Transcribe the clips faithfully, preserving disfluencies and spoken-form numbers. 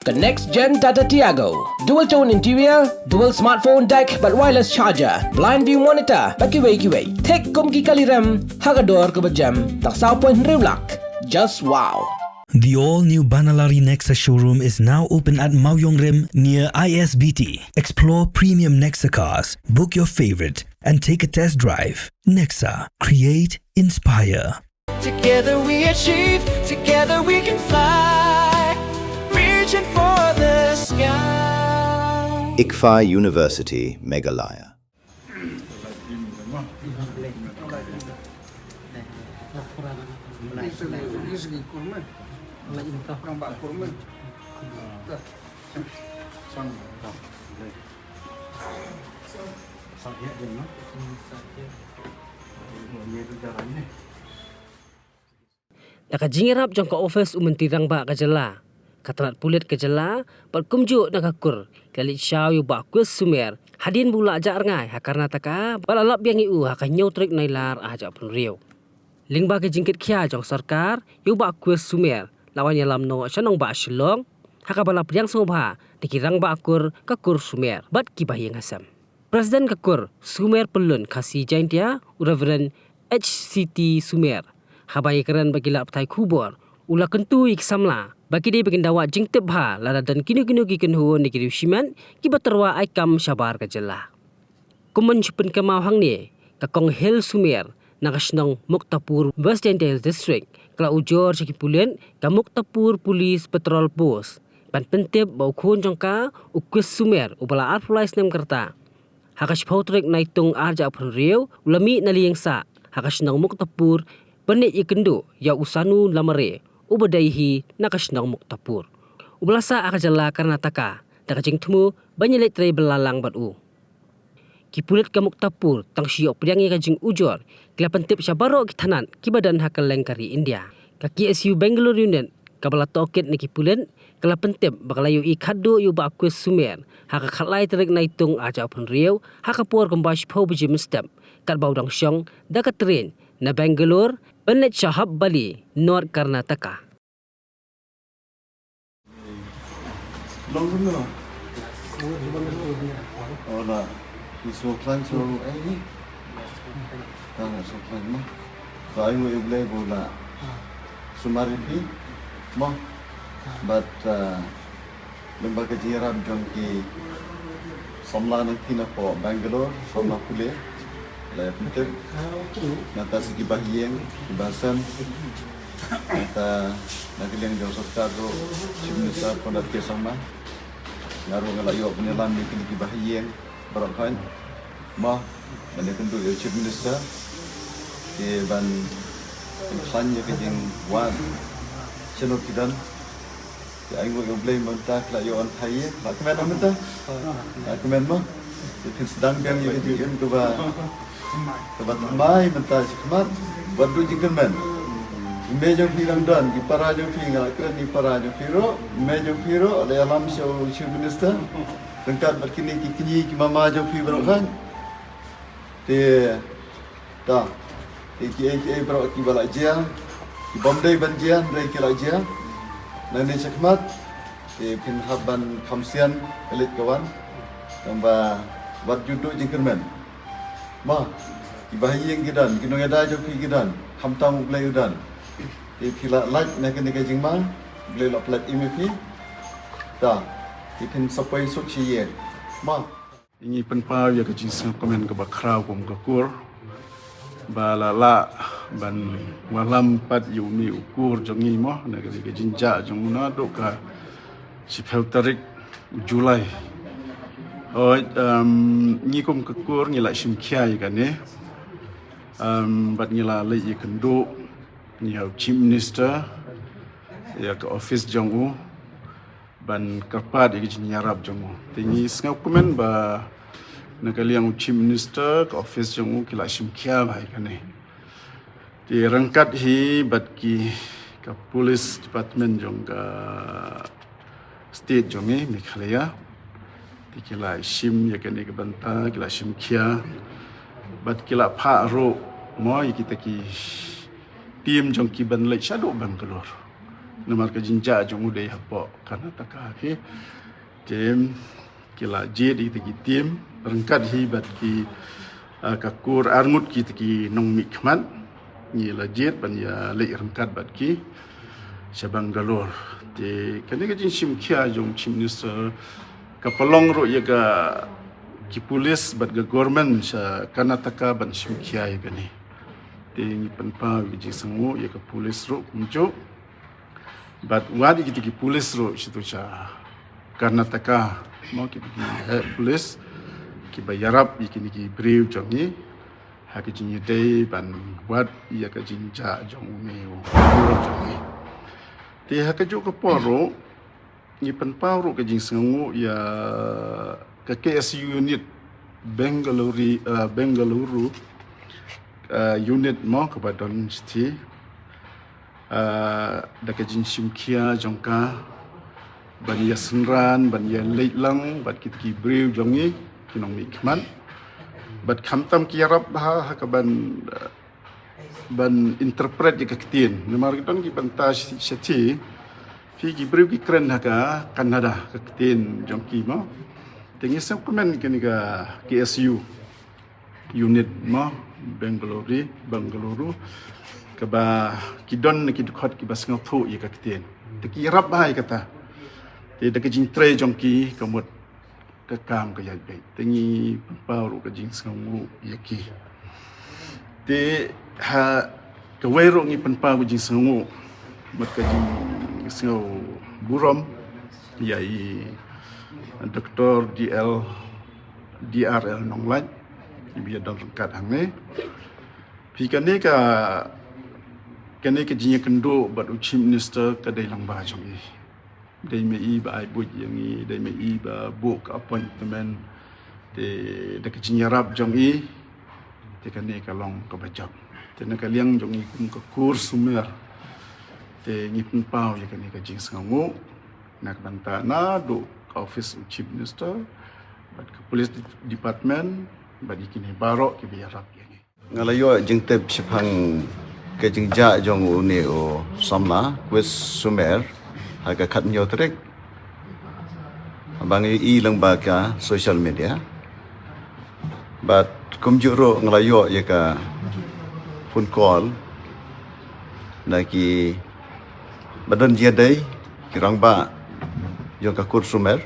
The next gen Tata Tiago. Dual tone interior, dual smartphone deck bad wireless charger, blind view monitor bad kiwei kiwei. Thik kum ki kali rem ha ka dor kaba jem, tang saw point hynriew lak. Just wow. The all-new Banalari Nexa showroom is now open at Mawiong Rim near I S B T. Explore premium Nexa cars, book your favorite, and take a test drive. Nexa, create, inspire. Together we achieve, together we can fly. Reaching for the sky. ICFAI University, Meghalaya. Da ka jingïarap jong ka ophis u Myntri Rangbah ka jylla, ka tnat pulit ka jylla, bad kumjuh na ka kur, ki la leit shaw ïa u Bah Chris Sumer, hadien ba u la jah rngai ha Karnataka, ba la lap biang ïa u ha ka hynñiew tarik Nailar arhajar arphew hynriew. Lyngba ki jingkitkhia jong sorkar, ïa u Bah Chris Sumer la wan ïalam noh sha nongbah Shillong, ha kaba la pdiang sngewbha da ki rangbah kur, ka kur Sumer bad ki bahaïing hasem. President ka kur Sumer Pyllun Khasi Jaintia, u Reverend H C T Sumer, haba ïakren bad ki lad pathai khubor, u la kyntu ïa ki samla ba ki dei ban da wad jingtip bha lada don kino kino ki kynhun ne ki riew shimet kiba tyrwa ai kam shabar ka jylla. Kum ban shu pynkynmaw hangne, ka Kong Hel Sumer na ka shnong Muktapur, West Jaintia Hills District, ka la ujor sha ki pulit ka Muktapur Police Patrol Post ban pyntip ba u khun jong ka, u Chris Sumer, uba la arphew lai snem ka rta, ha ka shiphew tarik Naitung arhajar arphew hynriew, u la mih na lieng sah ha ka shnong Muktapur ban leit ïakynduh ïa u Sanu Lamare, uba dei hi na ka shnong Muktapur, uba la sah ha ka jylla Karnataka, da ka jingthmu ban ïaleit trei balang bad u. Ki pulit ka Muktapur tang shu ïoh pdiang ïa ka jingujor, ki la pyntip sha baroh ki thanat kiba don ha kylleng ka ri India. Ka K S U Bangalore Unit, kaba la tohkit na ki pulit, ka la pyntip ba ka la ïohi khatduh ïa u Bah Chris Sumer ha ka khatlai tarik Naitung arhajar arphew hynriew, ha ka por kumba shiphew baje mynstep, katba u dang shong da ka train na Bangalore ban leit sha Hubballi, North Karnataka. Long kumno? Hola. Ni sngewkhlaiñ shuh, eh, ni? Ah, sngewkhlaiñ mo. Ba ai nguh ïa U Blei ba u la sumar ïa phi mo. Bad, ah, lyngba ka jingïarap jong ki samla na ki na pdeng Bangalore, samla pule, la ïa pyntip. Nangta sa ki bahaïing, ki bahasem, nangta na ka liang jong sorkar ruh, Chief Minister Conrad K Sangma, nga ruh nga la ïoh ban ïalam ïa kine ki bahaïing baroh khoit mo, ban ïakynduh ïa u Chief Minister, te ban pynkhlaiñ ïa ka jingwad shano ki don. Te ai nguh ïa U Blei mynta ki la ïoh ban thait ïa, la kmen mynta. La kmen mo. Te phin sdang biang ïa ka jingim kaba, kaba thymmai mynta shakhmat. Wat duh jingkyrmen. I mei jong phi dang don, ki para jong phi, nga la kren ïa ki para jong phi ruh, i mei jong phi ruh la ïalam sha u Chief Minister ryngkat bad kine ki kñi ki mama jong phi baroh khoit. Te, ta, te kiei kiei baroh kiba la jia, ki bym dei ban jia, hynrei ki la jia. Nangne shakhmat, te phin hap ban kham sian, ka leit ka wan. Tangba wat ju duh jingkyrmen. Mo, ki bahaïing ki don, ki nongïada jong phi ki don, khamtam U Blei u don. Te phi la lait na kane ka jingma, U Blei u la pynlait im ïa phi. Ta, te phin sa poi suk shi ïing. Mo. Ngi pynpaw ïa ka jingsngewkmen kaba khraw kum ka kur, ba la lah ban wallam pat ïa une u kur jong ngi mo, na ka, ka jingjia jong u naduh ka shiphew tarik u July. Hooid, em, ngi kum ka kur ngi la shim khia ïa kane. Em, bad ngi la leit ïakynduh ïa u Chief Minister, ïa ka office jong u, ban kyrpad ïa ka jingïarap jong u. Te ngi sngewkmen ba na ka liang u Chief Minister, ka office jong u ki la shim khia bha ïa kane. Te ryngkat hi bad ki, ka police department jong ka state jong ngi Meghalaya. Te ki la shim ïa kane ka bynta, ki la shim khia. Bad ki la phah ruh mo ïa kita ki team jong ki ban leit shaduh Bangalore. Namar ka jingjia jong u dei hapoh Karnataka hi. Te ki la jied ïa kita ki team ryngkat hi bad ki, ah, ka kur arngut kita ki nongmihkhmat. Ngi la jied ban ïa leit ryngkat bad ki sha Bangalore. Te kane ka jingshim khia jong Chief Minister ka pynlong ruh ïa ka ki police bad ka government sha Karnataka ban shim khia ïa kane. Te ngi pynpaw ïa ka jingsngewnguh ïa ka police ruh kumjuh. Bad wat ïa kita ki police ruh sha tu sha Karnataka, mo, kita ki, eh, police kiba ïarap ïa kine ki briew jong ngi ha ka jingïadei ban wad ïa ka jingjia jong une u jong ngi. Te ha kajuh ka por ruh ngi pynpaw ruh ka jingsngewnguh ïa ka K S U unit Bengaluru, eh, Bengaluru, eh, unit, mo, kaba don shithi, eh, da ka jingshim khia jong ka ban ïa synran, ban ïa leit lang bad kita ki briew jong ngi ki nongmihkhmat. Bad khamtam ki ïarap bha ha ka ban, eh, ban interpret ïa ka ktien. Namar ki don ki bynta shi-, shithi, phi ki briew ki kren ha ka Kannada ka ktien jong ki, mo. Te ngi sngewkmen kane ka K S U unit, mo, Bengaluru, Bengaluru, kaba ki don ki dkhot kiba sngewthuh ïa ka ktien. Te ki ïarap bha ïa kata. Te da ka jingtrei jong ki ka mut ka kam ka ïaid beit. Te ngi pynpaw ruh ka jingsngewnguh ïa ki. Te ha kawei ruh ngi pynpaw ka jingsngewnguh bad ka jingsngewburom ïa i Doktor D L, D R L Nonglait, iba ïadon ryngkat hangne. Phi, kane ka, kane ka jingïakynduh bad u Chief Minister ka dei lyngba jong i. Dei ma i ba ai buit ïa ngi, dei ma i ba buh ka appointment. Te da ka jingïarap jong i, te kane ka long kaba jop. Te na ka liang jong i kum ka kur Sumer, te ngi pynpaw ïa kane ka jingsngewnguh na ka bynta naduh ka office u Chief Minister bad ka police de-, department bad ïa kine baroh kiba ïarap ïa ngi. Nga la ïoh jingtip shaphang ka jingjia jong une u samla Chris Sumer ha ka khathynñiew tarik. Ba nga ïohi lyngba ka social media. Bad kumjuh ruh nga la ïoh ïa ka phone call na kiba don jingïadei, ki rangbah jong ka kur Sumer.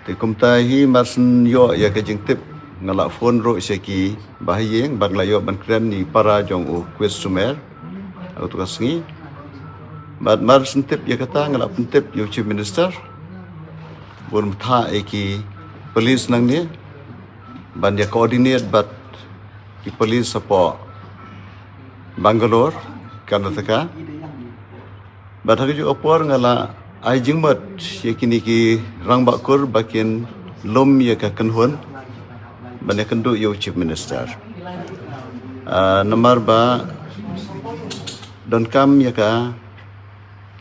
Te kumta hi mar syn ïoh ïa ka jingtip nga la phone ruh sha kiba ha ïing bad nga la ïoh ban kren ïa i para jong u Chris Sumer ha utu ka sngi. Bad mar syn tip ïa kata nga la pyntip ïa u Chief Minister. Bun bthah ïa ki police nangne ban ïa coordinate bad ki police hapoh Bangalore, Karnataka. Bad ha kajuh ka por nga la ai jingmut ïa kine ki rangbah kur ba kin lum ïa ka kynhun ban ïakynduh ïa u Chief Minister. Ah, namar ba donkam ïa ka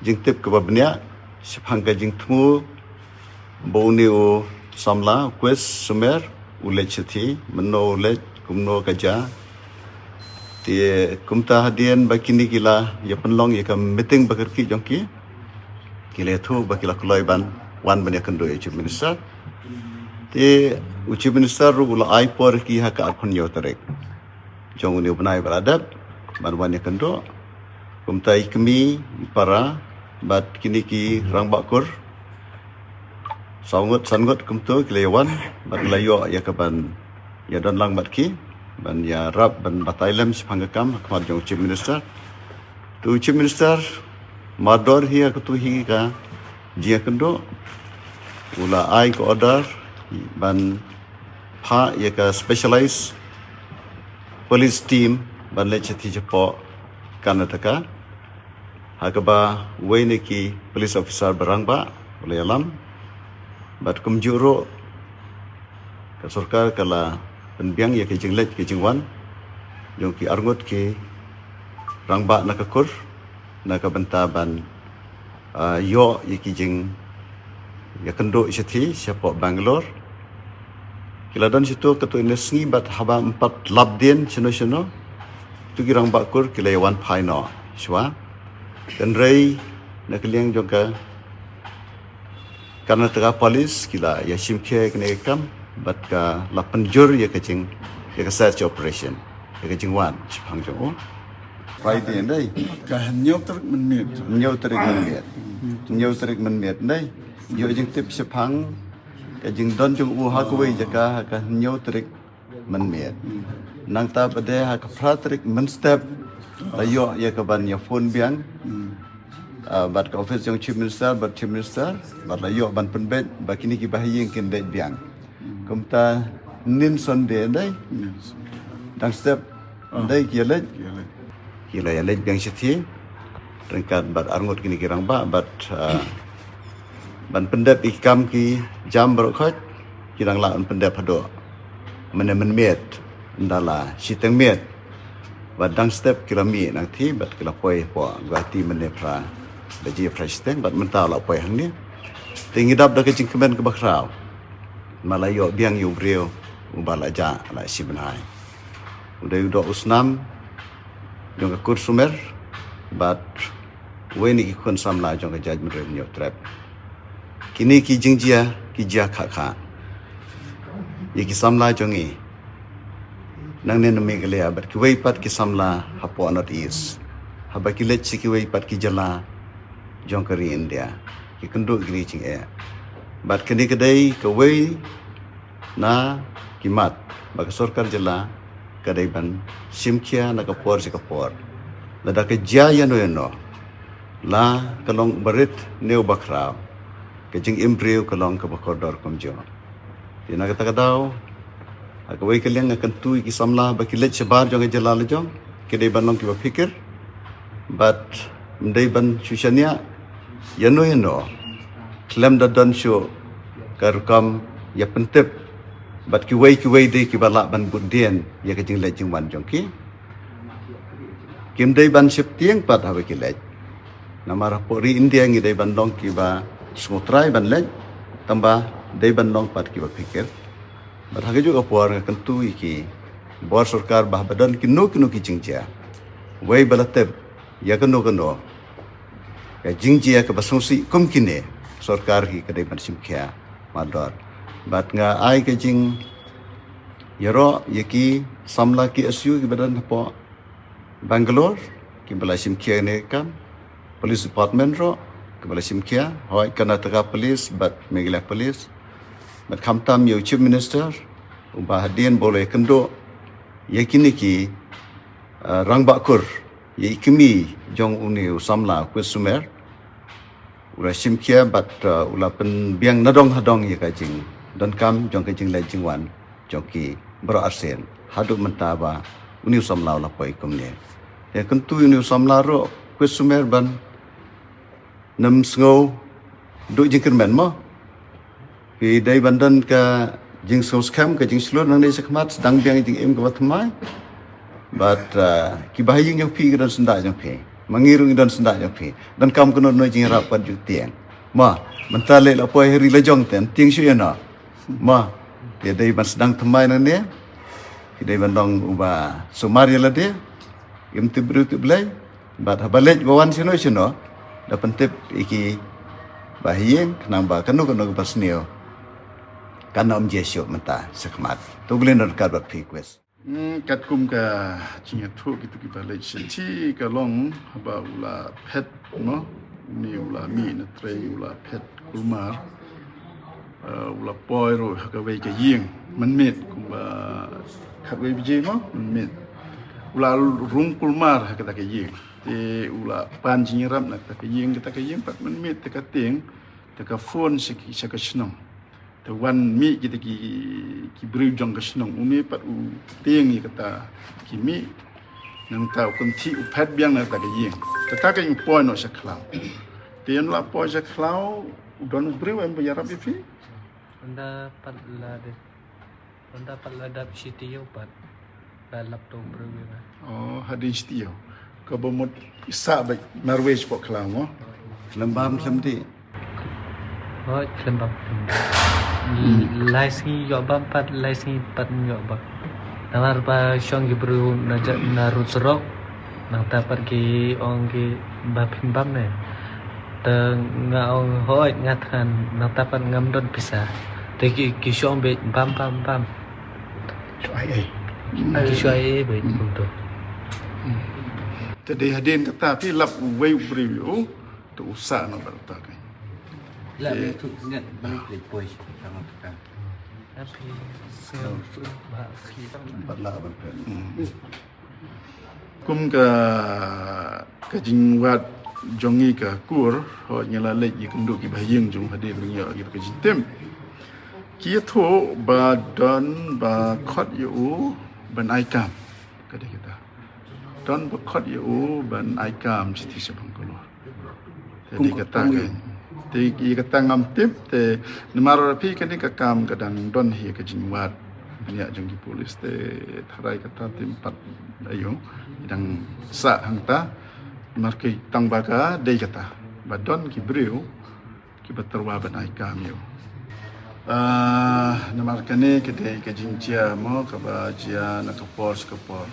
jingtip kaba bniah shaphang ka jingthmu ba une u samla u Chris Sumer u leit shathie, mynno u leit, kumno ka jia. Te kumta hadien ba kine ki la ïa pynlong ïa ka meeting ba kyrkieh jong ki, ki la ïathuh ba ki la kloi ban wan ban ïakynduh ïa u Chief Minister. Te u Chief Minister ruh u la ai por ïa ki ha ka arphew hynñiew tarik jong une u bnai ba la dep ban wan ïakynduh. Kumta i kmie, i para bad kine ki rangbah kur saw ngut san ngut kumto ki la ïa wan bad la ïoh ïa ka ban ïa don lang bad ki ban ïarap ban batai lem shaphang ka kam ha khmat jong u Chief Minister. Te u Chief Minister mardor hi ha kato hi ka jingïakynduh u la ai ka order ban phah ïa ka specialized police team ban leit shathie shapoh Karnataka. Ha kaba uwei na ki police officer ba rangbah u la ïalam. Bad kumjuh ruh ka sorkar ka la pynbiang ïa ka jingleit ka jingwan jong ki arngut ki rangbah na ka kur na ka bynta ban, ah, ïoh ïa ki jingïakynduh shathie shapoh Bangalore. Ki la don shato kato ine sngi bad haba ym pat lap dien shano shano, to ki rangbah kur ki la ïa wan phai noh shuwa. Hynrei Na ka liang jong ka Karnataka Police ki la ïa shim khia ïa kane ka kam bad ka la pynjur ïa ka jing ïa ka search operation ïa ka jingwan shaphang jong u. Friday ndai. Ka hynñiew tarik mynmiet. Hynñiew tarik mynmiet. Hynñiew tarik mynmiet ndai. Ïoh jingtip shaphang ka jingdon jong u ha kawei jaka ha ka hynñiew tarik mynmiet. Nangta pat de ha ka phra tarik mynstep la ïoh ïa ka ban ïa phone biang. Ah, bad ka office jong Chief Minister bad Chief Minister bad la ïoh ban pynbeit ba kine ki bahaïing kin leit biang. Kumta nin Sunday dei. Dang step dei ki ïa leit. Ki la ïa leit biang shithi ryngkat bad arngut kine ki rangbah bad, ah, ban pyndep ïa ki kam ki jam baroh khoit ki dang lah ban pyndep haduh mynne mynmiet, ynda la shiteng miet. Bad dang step ki la mih nangthie bad ki la poi hapoh Guwahati mynne phra baje phra shiteng bad mynta la poi hangne. Te ngi dap da ka jingkmen kaba khraw. Ma la ïoh biang ïa u briew uba la jah la shi bnai. U dei u doh u snam jong ka kur Sumer bad uwei na ki khun samla jong ka jaitbynriew Hynñiewtrep. Kine ki jingjia ki jia khah khah ïa ki samla jong ngi nangne na Meghalaya bad kiwei pat ki samla hapoh North East, haba ki leit sha kiwei pat ki jylla jong ka ri India, ki kynduh ki ri jingeh. Bad kane ka dei kawei na ki mat ba ka sorkar jylla ka dei ban shim khia na ka por sha ka por. Lada ka jia ïano ïano, la ka long uba rit ne uba khraw, ka jingim briew ka long kaba kordor kumjuh. Te na kata ka daw, ha kawei ka liang nga kyntu ïa ki samla ba ki leit shabar jong ka jylla la jong, ki dei ban long kiba phikir bad ym dei ban shu shaniah ïano ïano khlem da don shuh ka rukom ïa pyntip bad kiwei kiwei de kiba lah ban bud dien ïa ka jingleit jingwan jong ki. Kim dei ban sheptieng pat haba ki leit. Namar hapoh ri India ngi dei ban long kiba sngewtrai ban leit, tangba dei ban long pat kiba phikir. Bad ha kajuh ka por nga kyntu ïa ki bor sorkar ba haba don kino kino ki jingjia, wei ba la tip ïa kano kano ka jingjia kaba sngewsih kum kine, sorkar hi ka dei ban shim khia mardor. Bad nga ai ka jingïaroh ïa ki samla ki S U kiba don hapoh Bangalore kiba la shim khia ne kam, Police Department ruh kiba la shim khia, hoi Karnataka Police bad Meghalaya Police. Bad khamtam ïa u Chief Minister uba hadien ba u la ïakynduh ïa kine ki, ah, rangbah kur ïa i kmie jong une u samla Kwet Sumer. U la shim khia bad, uh, u la pynbiang nadong hadong ïa ka jingdonkam jong ka jingleit jingwan jong ki baroh arsien haduh mynta ba une u samla u la poi kumne. Ïa kyntu ïa une u samla ruh Kwet Sumer ban nym sngew duh jingkyrmen mo. Phi dei ban don ka jingsngewskhem, ka jingshlur nangne shakhmat, sdang biang jingim kaba thymmai. Bad, uh, ki bahaïing jong phi ki don syndah jong phi. Ma ngi ruh ngi don syndah jong phi. Donkam kano kano jingïarap pat ju tieng. Ma, mynta leh la poi ha ri la jong te, tieng shuh ïa no. Ma, te dei ban sdang thymmai nangne. Phi dei ban long uba sumar ïa lade. Im tip briew tip Blei. Bad haba leit ba wan shano shano, da pyntip ïa ki bahaïing khnang ba kano kano kaba sniew kan ym jia shuh mynta shakhmat. To U Blei un ryngkat bad phi Kwet. Hmm, katkum ka jingïathuh kito kiba leit shithi ka long haba u la phet mo, une u la mih na trei u la phet kulmar. Uh, u la poi ruh ha kawei ka ïing mynmiet kumba khatwei baje mo mynmiet. U la rung kulmar ha kata ka ïing. Te u la pan jingïarap na kata ka ïing, kata ka ïing pat mynmiet te ka tieng, te ka phone sha ki, sha ka shnong. Te wan mih kita ki, ki briew jong ka shnong, une pat u tieng ïa kata ki mih. Nangta u kynthih u phet biang na kata ka ïing. Kata ka ïing u poi noh sha khlaw. Te ïa u la poi sha khlaw, u don u briew em ba ïarap ïa phi? Ynda pat la dep, ynda pat la dep shi taïew pat la lap to u briew ïa nga. Oh, hadien shi taïew. Kaba mut i sah beit marwei shapoh khlaw mo. Khlem bam khlem dih. Hooid, khlem bam khlem dih. Lai sngi ïoh bam pat, lai sngi pat ym ïoh bam. Namar ba shong ki briew na ja, na rud surok. Nangta pat ki ong ki ba phin bam ne. Te nga ong hooid nga thngan nangta pat ngam don pisa. Te ki ki shu ong beit bam bam bam. Shu ai ei. Ki shu ai ei beit kumto. Te dei hadien kata phi lap uwei u briew ïa u, te u sah noh bad uta ka. Lah beit tu ngat bang leit poi sama ka. Api so ba ki. Bad la ban pen. Kum ka ka jingwad jong ngi ka kur, hooid ngi la leit ïa kynduh ki bahaïing jong hadien ba ngi ïoh ïa ka jingtim. Ki ïathuh ba don ba khot ïa u ban ai kam. Ka dei kata. Don ba khot ïa u ban ai kam shithi shaphang ka lor. Te dei kata ka. Te ïa kata ngam tip te namar phi kane ka kam ka dang don hi ka jingwad bniah jong ki pulis te tharai kata te ym pat aïu dang sah hangta. Namar ki tang ba ka dei kata ba don ki briew kiba tyrwa ban ai kam ïa u. Ah, namar kane ka dei ka jingjia mo kaba jia na ka por sha ka por.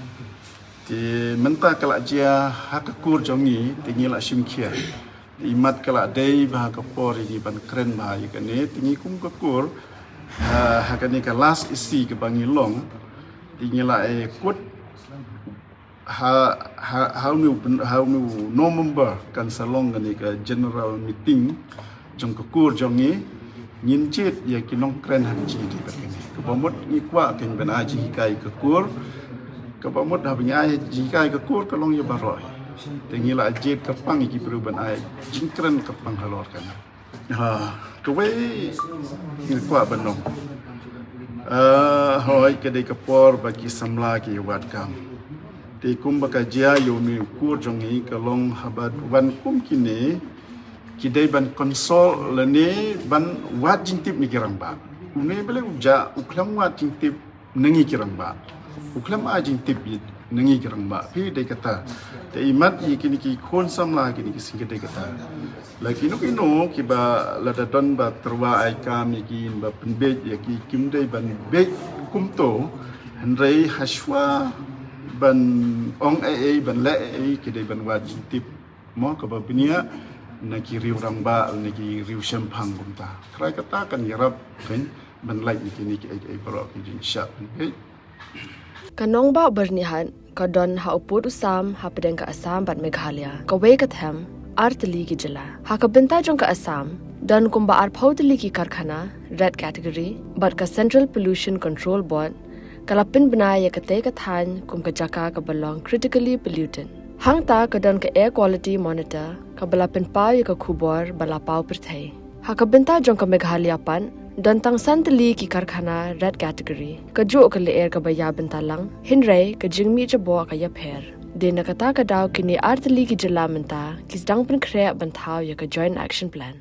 Te mynta ka la jia ha ka kur jong ngi te ngi la shim khia. Imat ka la dei ba ha ka por ïa ngi ban kren ba ïa kane te ngi kum ka kur, ah, ha kane ka last E C kaba ngi long te ngi la ai kut ha ha ha u November kan sa long kane ka general meeting jong ka kur jong ngi. Ngin jied ïa ki nongkren ha ka jingdei bad kane kaba mut ngi kwah kan ban ai jinghikai ka kur. Kaba mut haba ngi ai jinghikai ka kur ka long ïa baroh. Te ngi la jied kyrpang ïa ki briew ban ai jingkren kyrpang halor kane. Ha, kawei ngi kwah ban ong. Ah, hooid ka dei ka por ba ki samla ki wad kam. Te kumba ka jia ïa une u kur jong ngi ka long haba wan kum kine ki dei ban consult lane ban wad jingtip na ki rangbah. Une balei u jah u khlem wad jingtip na ngi ki rangbah. U khlem ai jingtip na ngi ki rangbah. Phi dei kata. Te imat ïa kine ki khun samla kine ki sing ki dei kata. La kino kino kiba lada don ba tyrwa ai kam ïa ki ba pynbeit ïa ki kim dei ban beit kumto. Hynrei hashwa ban ong ei ei ban leh ei ei ki dei ban wad jingtip. Mo kaba bniah na ki riew rangbah na ki riew shemphang kumta. Trai kata kan ïarap kan ban lait na kine ki ei ei baroh ki jingshah kan peit. Ka nongbah Byrnihat ka don ha u pud u sam hapdeng ka Assam bad Meghalaya. Kawei ka them ar tylli ki jylla. Ha ka bynta jong ka Assam don kumba arphew tylli ki karkhana red category bad ka Central Pollution Control Board ka la pynbna ïa katei ka thaiñ kum ka jaka kaba long critically polluted. Hangta ka don ka Air Quality Monitor kaba la pynpaw ïa ka khubor ba la paw pyrthei. Ha ka bynta jong ka Meghalaya pat don tang san tylli ki karkhana red category. Kajuh ka lyer kaba ïa bynta lang hynrei ka jingmih jaboh ka ïapher. Dei na kata ka daw kine ar tylli ki jylla mynta ki sdang pynkhreh ban thaw ïa ka Joint Action Plan.